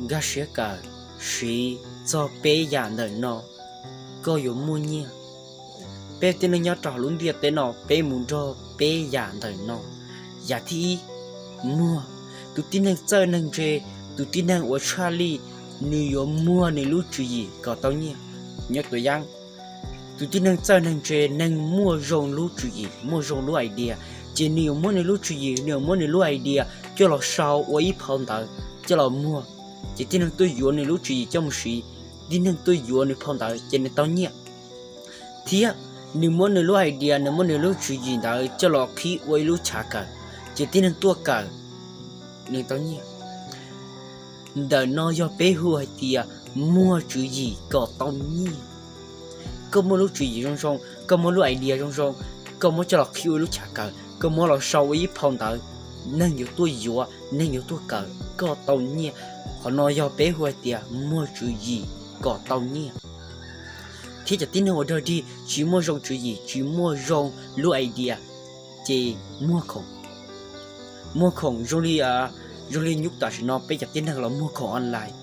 nkag siab kawm, siv txog peb yam ntawm no, koj yuav muaj nyiaj. Peb tib neeg nyob rau hauv lub ntiaj teb no peb mus nrog peb yam ntawm no. Yam thib ib, muag. Tus tib neeg txawj neeg ntse, tus tib neeg uas tshaj lij, nws yuav muag nws lub tswv yim kom tau nyiaj. Nyob tus yaab, tus tib neeg txawj neeg ntse, neeg muaj zoo lub tswv yim, muaj zoo lub idea, ces nws yuav muab nws lub tswv yim, nws yuav muab nws lub idea coj los sau ua ib phau ntawv coj los muag, ces tib neeg tuaj yuav nws lub tswv yim coj mus siv, tib neeg tuaj yuav nws phau ntawv ces nws tau nyiaj. Thiab nws muab nws lub idea, nws muab nws lub tswv yim ntawd coj los qhib ua ib lub chav kawm, ces tib neeg tuaj kawm, nws tau nyiaj. Ntawm no yog peb hu hais tias muag tswv yim kom tau nyiaj. Koj muaj lub tswv yim zoo zoo, koj muaj lub idea zoo zoo, koj muab coj los qhib ua ib lub chav kawm, koj muab los sau ua ib phau ntawv, neeg yuav tuaj yuav, neeg yuav tuaj kawm, koj tau nyiaj. Qhov no yog peb hu hais tias muag tswv yim kom tau nyiaj. Thiab cov tib neeg uas dog dig tsis muaj zoo tswv yim, tsis muaj zoo lub idea, ces muag khoom. Muag khoom zoo li, zoo li nyuj tam sim no peb cov tib neeg los muag khoom online.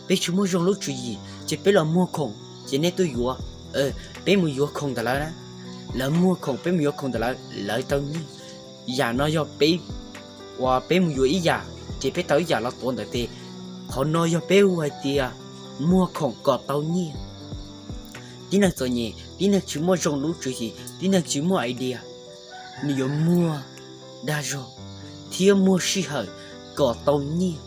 Peb tsis muaj zoo lub tswv yim ces peb los muag khoom ces nej tuaj yuav. Peb mus yuav khoom ntawm lawv na, lawv muag khoom peb mus yuav khoom ntawm lawv, lawv tau nyiaj. Yam no yog peb, uas peb mus yuav ib yam ces peb tau ib yam los tuav ntawm tes. Qhov no yog peb hu hais tias muag khoom kom tau nyiaj. Tib neeg txom nyem, tib neeg tsis muaj zoo lub tswv yim, tib neeg tsis muaj idea, nws yuav muag dag zog thiab muag sij hawm kom tau nyiaj.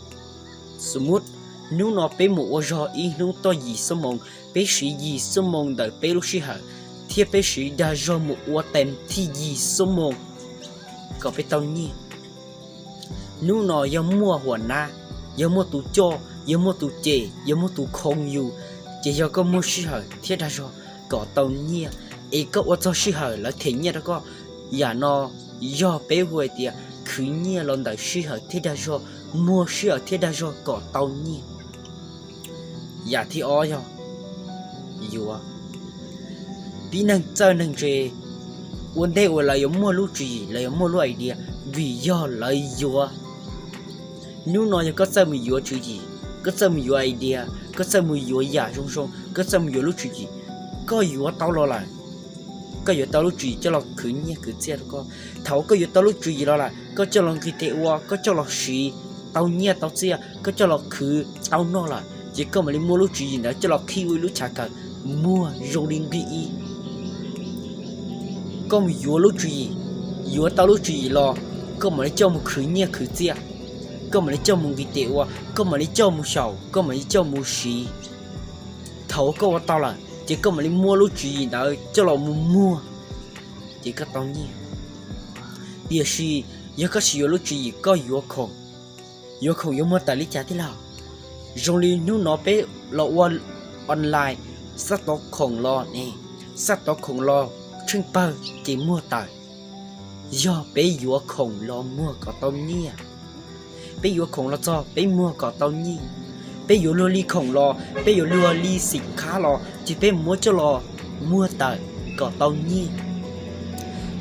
Xws mub, hnub no peb mus ua zog ib hnub toj yim xuab moos, peb siv yim xuab moos ntawm peb lub sij hawm, thiab peb siv dag zog mus ua tes thij yim xuab moos kom peb tau nyiaj. Hnub no yog muaj huam nab, yog muaj tus coj, yog muaj tus cem, yog muaj tus khoom yus, ces yog koj muag sij hawm thiab dag zog kom tau nyiaj, es koj ua txog sij hawm lawv them nyiaj rau koj. Yam no yog peb hu hais tias khwv nyiaj los ntawm sij hawm thiab dag zog, muag sij hawm thiab dag zog kom tau nyiaj. Yam thib ob yog yuav. Tib neeg txawj neeg ntse, ua ntej uas lawv yuav muaj lub tswv yim, lawv yuav muaj lub idea, vim yog lawv yuav. Hnub no yog koj txawj mus yuav tswv yim, koj txawj mus yuav idea, koj txawj mus yuav yam zoo zoo, koj txawj mus yuav lub tswv yim, koj yuav tau los lawm. Koj yuav tau lub tswv yim coj los khwv nyiaj khwv txiaj rau koj. Thaum koj yuav tau lub tswv yim los lawm, koj coj los nqis tes ua, koj coj los siv tau nyiaj tau txiaj, koj coj los khwv tau noj lawm, ces koj mam li muab lub tswv yim ntawd coj los qhib ua ib lub chav kawm muag zoo li nqi ib. Koj mus yuav lub tswv yim, yuav tau lub tswv yim los, koj mam li coj mus khwv nyiaj khwv txiaj, koj mam li coj mus nqis tes ua, koj mam li coj mus xyaum, koj mam li coj mus siv. Thaum koj ua tau lawm ces koj mam li muab lub tswv yim ntawd coj los mus muag, ces koj tau nyiaj. Tiam sis yog koj tsis yuav lub tswv yim, koj yuav khoom, yuav khoom yuav muag tawm li cas tij laug? Zoo li hnub no peb los ua online, xab tov khoom los ne, xab tov khoom los tsheej pawg ces muag tawm. Yog peb yuav khoom los muag kom tau nyiaj. Peb yuav khoom los txog peb muag kom tau nyiaj. Peb yuav luag li khoom los, peb yuav luag li xim khab los ces peb muab coj los muag tawm kom tau nyiaj.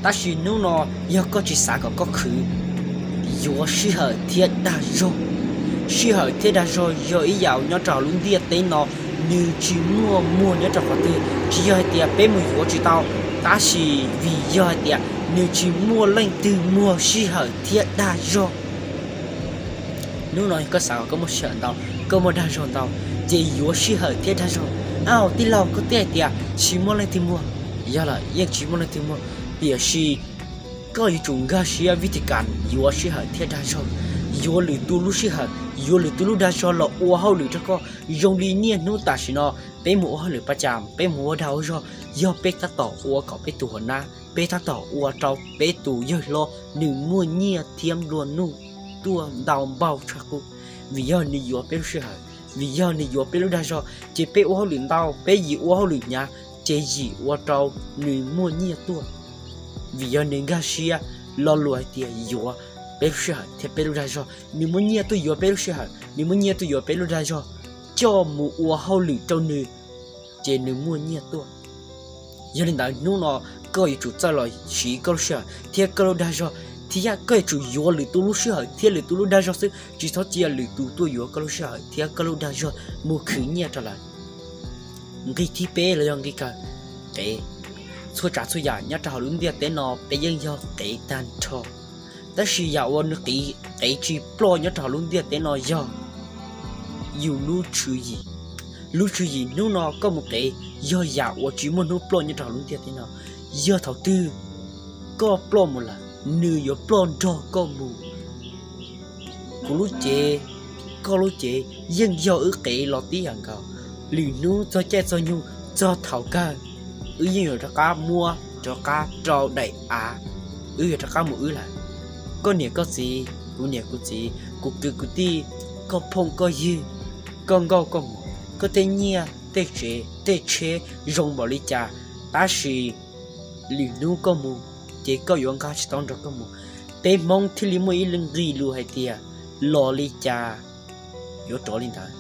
Tab sis hnub no yog koj tsis xav kom koj khwv, yuav sij hawm thiab dag zog. Sij hawm thiab dag zog yog ib yam nyob rau lub ntiaj teb no, nws tsis muaj muag nyob rau qhov twg. Tsis yog hais tias peb mus yuav tsis tau, tab sis vim yog hais tias nws tsis muaj leej twg muag sij hawm thiab dag zog. Hnub no yog koj xav kom koj muaj sij hawm ntau, koj muaj dag zog ntau, ces yuav sij hawm thiab dag zog. Au tij laug, koj twb hais tias tsis muaj leej twg muag. Yog lawm, yeej tsis muaj leej twg muag, tiam sis koj yuav tsum nkag siab vij tis kas yuav sij hawm thiab dag zog, yuav lwm tus lub sij hawm, yuav lwm tus lub dag zog los ua hauj lwm rau koj. Zoo li niaj hnub tam sim no peb mus ua hauj lwm paj cas, peb mus ua dag ua zog, yog peb tab tom ua kom peb tus huam nab, peb tab tom ua rau peb tus yawg hlob nws muaj nyiaj thiab nplua nuj tuaj ntau npaug tshaj qub, vim yog nws yuav peb lub sij hawm, vim yog nws yuav peb lub dag zog, ces peb ua hauj lwm ntau, peb yim ua hauj lwm hnyav, ces yim ua rau nws muaj nyiaj tuaj. Vim yog nws nkag siab lo lus hais tias yuav peb lub sij hawm thiab peb lub dag zog, nws muaj nyiaj tuaj yuav peb lub sij hawm, nws muaj nyiaj tuaj yuav peb lub dag zog, coj mus ua hauj lwm rau nws, ces nws muaj nyiaj tuaj. Yog li ntawd hnub no koj yuav tsum txawj los siv koj lub sij hawm thiab koj lub dag zog thiab koj yuav tsum yuav lwm tus lub sij hawm thiab lwm tus lub dag zog xwb, tsis txhob cia lwm tus tuaj yuav koj lub sij hawm thiab koj lub dag zog mus khwv nyiaj rau lawv. Nqi thib peb los yog nqi kawg, qev. Txhua tsav txhua yam nyob rau hauv lub ntiaj teb no peb yeej yog qev tag nrho, tab sis yam uas nws qev tsis ploj nyob rau hauv lub ntiaj teb no yog yus lub tswv yim. Lub tswv yim hnub no koj mus qev yog yam uas tsis muaj hnub ploj nyob rau hauv lub ntiaj teb no. Yog thaum twg koj ploj mus lawm, nws yuav ploj nrog koj mus. Kuv lub cev, koj lub cev yeej yog wb qev los tib yam nkaus. Lwm hnub txog caij txog nyoog txog thaum kawg, wb yeej yuav rov qab muab rov qab rau daim av, wb yuav rov qab mus wb lawm. Koj niam koj txiv, kuv niam kuv txiv, kuv kwv kuv tij, koj phooj koj ywg, koj nkauj koj muam, koj tej nyiaj tej tsev tej tsheb zoo npaum li cas, tab sis lwm hnub koj mus ces koj yuav nqa tsis tau nrog koj mus. Peb Hmoob thiaj li muaj ib nqis lus hais tias los li cas yuav rov li ntawd.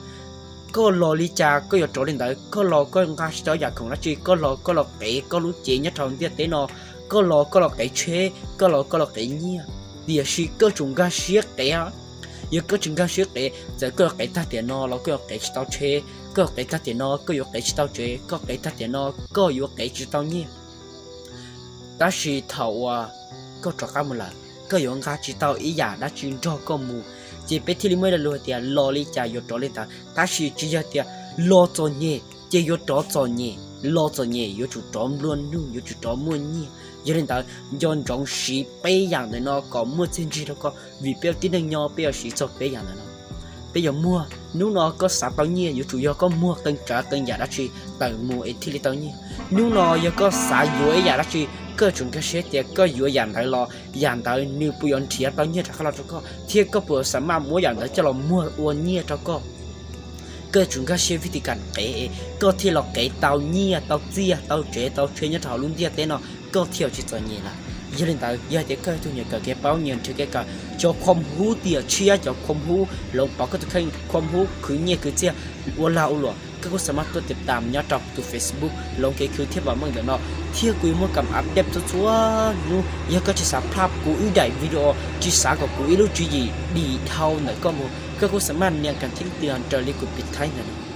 Koj los li cas koj yuav rov li ntawd. Koj los koj nqa tsis tau yam khoom dab tsi, koj los koj los qev koj lub cev nyob rau hauv ntiaj teb no, koj los koj los qev tsheb, koj los koj los qev nyiaj, tiam sis koj tsum nkag siab qev. Yog koj tsis nkag siab qev, txawm koj yuav qev tag tiam no los koj yuav qev tsis tau tsheb, koj yuav qev tag tiam no koj yuav qev tsis tau tsev, koj qev tag tiam no koj yuav qev tsis tau nyiaj. Tab sis thaum uas koj rov qab mus lawm, koj yuav nqa tsis tau ib yam dab tsi nrog koj mus. Ces peb thiaj li muaj ib lo lus hais tias los li cas yuav rov li ntawd, tab sis tsis yog tias los txom nyem ces yuav rov txom nyem. Los txom nyem yuav tsum rov nplua nuj, yuav tsum rov muaj nyiaj. Yog li ntawd, nco ntsoov siv peb yam ntawm no kom muaj txiaj ntsig rau koj, vim peb ua tib neeg nyob peb yuav siv txog peb yam ntawm no. Peb yuav muag, hnub no koj xav tau nyiaj yuav tsum yog koj muag qee tsav qee yam dab tsi tawm mus es thiaj li tau nyiaj. Hnub no yog koj xav yuav ib yam dab tsi, koj yuav tsum nkag siab tias koj yuav yam ntawd los yam ntawd nws puas yuav nrhiav tau nyiaj rov qab los rau koj, thiab koj puas xav maj muab yam ntawd coj los muag ua nyiaj rau koj. Koj yuav tsum nkag siab vim li cas qev es koj thiaj los qev tau nyiaj tau txiaj tau tsev tau tsheb nyob rau hauv lub ntiaj teb no, koj thiaj tsis txom nyem lawm. Yog li ntawd, yog hais tias koj yog tus nyiam kawm kev paub nyiam nrhiav kev kawm, cov khom hub tiam tshiab, cov khom hub hloov pauv koj tus kheej, khom hub khwv nyiaj khwv txiaj, ua lag ua luam, koj kuj xav mas tuaj tiv tam nyob rau tus Facebook hloov kev khwv thiab vam meej ntawm no, thiab kuv yuav muaj kam update txhua txhua hnub. Yog koj tsis xav plaj kuv ib daim video, tsis xav kom kuv ib lub tswv yim dim dhau ntawm koj mus, koj kuj xav mas nias kas thib tis raws li kuv piv thaib ntawm no.